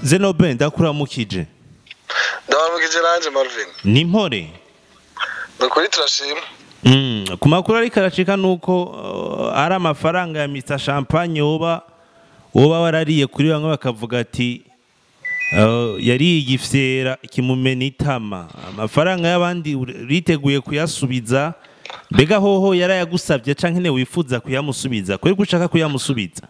Zenobe, ndakuramukije. Ndabaramukije nanje, Marvin. Ni impore? Nukuri turashima. Ku makuru ariko aracika nuko ari amafaranga ya Mr Champagne woba warariye kuri bamwe, bakavuga ati yariye igifyera kimumena itama. Amafaranga y'abandi uriteguye kuyasubiza? Mbega hoho yarayagusabye canke ne wifuza kuyamusubiza? Kubera ko ushaka kuyamusubiza?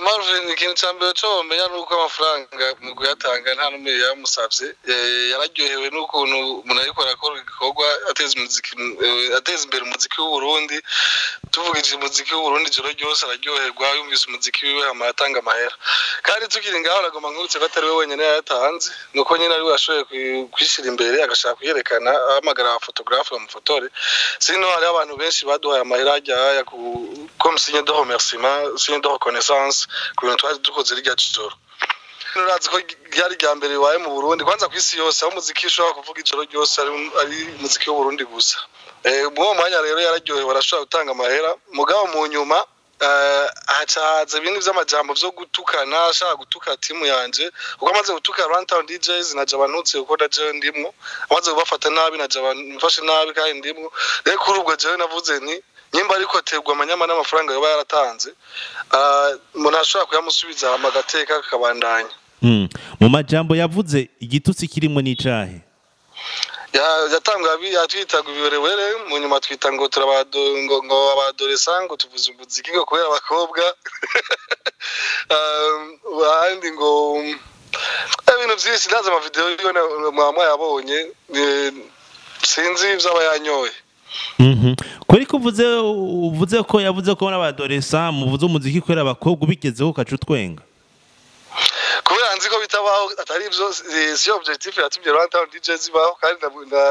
Marvin, ikintu ca mbere co womenya nuko amafaranga mu kuyatanga nta n'umwe yamusavye. Yararyohewe n'ukuntu umuntu ariko arakora igikorwa ateza umuziki, ateza imbere umuziki w'Uburundi. Tuvugije umuziki w'Uburundi ijoro ryose, araryoherwa yumvise umuziki wiwe, hama aratanga amahera. Kandi tukiri ngaho, aragomba nkurutse ko atari we wenyene yayatanze, nuko nyene ari we yashoboye kwishira imbere, agashaka kuyerekana, ahamagara abafotographe bamufotore. Sino hariho abantu benshi baduhaye amahera hajya ku comme signe de remerciement, signe de reconnaissance ku bintu twari dukoze rirya joro. Urazi ko ryari rya mbere ribaye mu Burundi, kwanza ku isi yose, aho umuziki ushobora kuvuga ijoro ryose ari umuziki w'Uburundi gusa. Muri uwo mwanya rero yararyohewe, arashobora gutanga amahera. Mugabo mu nyuma haca haza ibindi vy'amajambo vyo gutukana, ashaka gutuka timu yanje, kuko amaze gutuka Runtown DJs naje abantutse, kuko na jewe ndimwo. Amaze kubafata nabi, naje mfashe nabi kandi ndimwo. Rero kuri ubwo jewe navuze nti nyimba ariko aterwa amanyama n'amafaranga yoba yaratanze, umuntu ashobora kuyamusubiza, hama agateka kakabandanya. Mu majambo yavuze, igitutsi kirimo n'icahe? Yatanguye yatwitaga ibiwerewere, mu nyuma twita ngo turabado, ngo abadoresa, ngo tuvuze umuziki ngo kubera abakobwa, ahandi ngo ibintu vyinshi. Ndazi amavideo yiwe mwama yabonye, sinzi ivyo aba yanyoye. Kuri ko uvuze ko yavuze ko n'abadoresa muvuze umuziki kubera abakobwa, ubigezeho ukaca utwenga? Kubera nzi ko bitabaho, atari ivyo, si objectif yatumye Runtown DJs ibaho. Kandi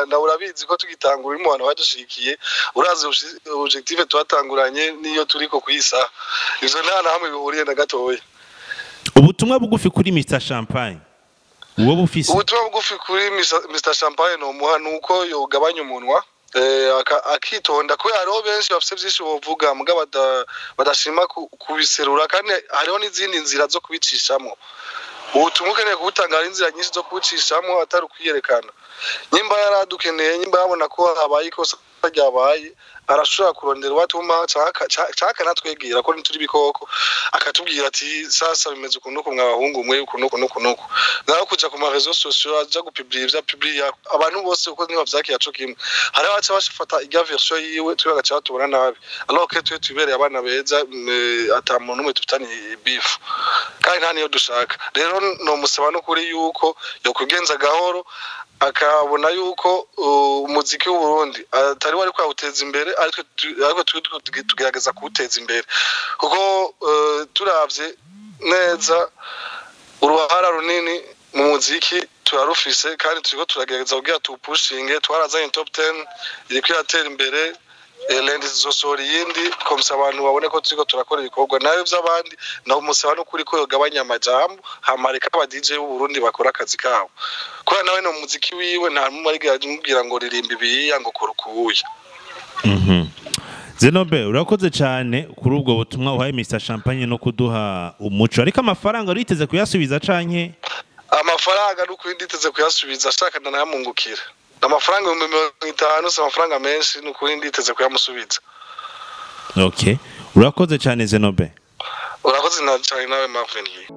na urabizi ko tugitangura uri mu bantu badushigikiye, urazi objectif twatanguranye niyo turiko kwisaha. Ivyo nta na hamwe bihuriye na gatoya. Ubutumwa bugufi kuri Mr Champagne uwo bufise? Ubutumwa bugufi kuri Mr Champagne nomuha nuko yogabanya umunwa, akitonda, kubera hariho benshi bafise vyinshi bovuga muga badashima kubiserura, kandi hariho n'izindi nzira zo kubicishamwo. Ubutumwa ukeneye kubutanga, hari inzira nyinshi zo kubucishamwo atari ukwiyerekana. Nyimba yaradukeneye, nyimba yabona ko habaye ikosa ryabaye, arashobora kurondera uwatuma canke akanatwegera, ko ntituri ibikoko, akatubwira ati: "Sasa bimeze uku nuku, mwabahungu mwe, uku nuku nuku nuku." Naho kuja ku ma réseaux sociaux aja gupublier ivyo apublier, abantu bose uko ntibavyakira co kimwe. Hariho abaca bafata irya version yiwe, twe bagaca batubona nabi, alors que twe tubereye abana beza, ata muntu n'umwe dufitaniye beef, kandi nta niyo dushaka. Rero nomusaba n'ukuri yuko yokugenza gahoro, akabona yuko umuziki w'Uburundi atari we ariko awuteza imbere, ariko twe tugerageza kuwuteza imbere, kuko turavye neza uruhara runini mu muziki turarufise, kandi turiko turagerageza kugira tuwupushinge. Twarazanye top 10, iriko iratera imbere. Lendi zizosohora iyindi comme ça abantu babone ko turiko turakora ibikorwa. Nayo vy'abandi naho umusaba n'ukuri ko yogabanya amajambo, hama reka aba DJ b'u Burundi bakora akazi kabo, kubera nawe no muziki wiwe nta numwe ariko aramubwira ngo ririmba ibiya, ngo kora ukuya. Zenobe, urakoze cyane kuri ubwo butumwa uhaye Mr Champagne no kuduha umuco. Ariko amafaranga uriteze kuyasubiza canke? Amafaranga n'ukuri nditeze kuyasubiza, ashaka ndanayamungukira. Amafaranga 50,000 si amafaranga menshi, n'ukuri nditeze kuyamusubiza. Okay, urakoze cyane, Zenobe. Urakoze na cyane nawe, Marvin Lee.